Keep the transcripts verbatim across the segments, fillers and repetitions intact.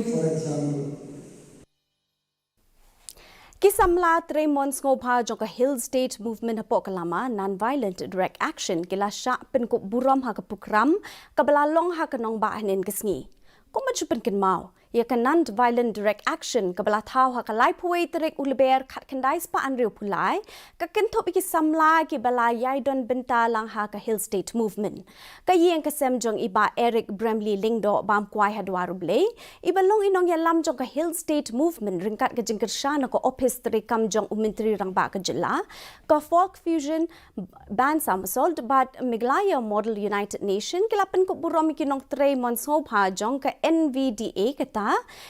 For example, ki samla trei mon sngewbha jong ka Hill State Movement hapoh ka lama Non-Violent Direct Action ki la shah pynkup burom ha ka prokram kaba la long ha ka nongbah hynnin ka sngi. Kumba ju pynkynmaw, ïa ka Non-Violent Direct Action kaba la thaw ha ka laiphew wei tarik u Lber khatkhyndai spah hynriewphew lai, ka kynthup ïa ki samla kiba la ïai don bynta lang ha ka Hill State Movement. Ka ïing ka sem jong i Bah Eric Bramley Lyngdoh bam kwai ha Dwar U Blei, iba long i nongïalam jong ka Hill State Movement ryngkat ka jingkyrshan na ka ophis treikam jong u Myntri Rangbah ka jylla, ka Folk Fusion Band Somersault bad Meghalaya Model United Nation ki la pynkup burom ïa ki nongtrei mon sngewbha jong ka N V D A kata,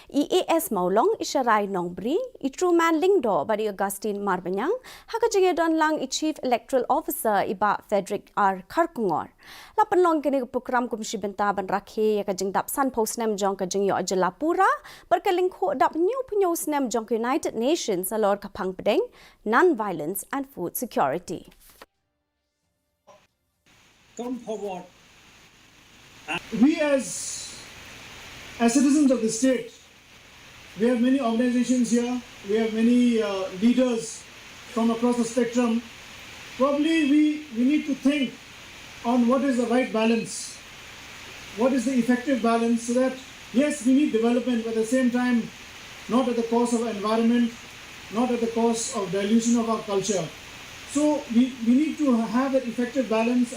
i A S Mawlong, i Sharai Nongbri, i Truman Lyngdoh bad i Augustine Marbaniang, ha ka jingïadon lang i Chief Electoral Officer i Bah Frederick R Kharkongor. La pynlong kane ka prokram kum shi bynta ban rakhe ïa ka jingdap sanphew snem jong ka jingïoh jylla pura, bad ka lyngkhuh dap hynñiewphew hynñiew snem jong ka United Nations halor ka phang pdeng, non-violence and food security. Come forward. We as, as citizens of the state, we have many organizations here, we have many uh, leaders from across the spectrum. Probably we, we need to think on what is the right balance, what is the effective balance, so that yes, we need development, but at the same time, not at the cost of environment, not at the cost of dilution of our culture. So we, we need to have that effective balance.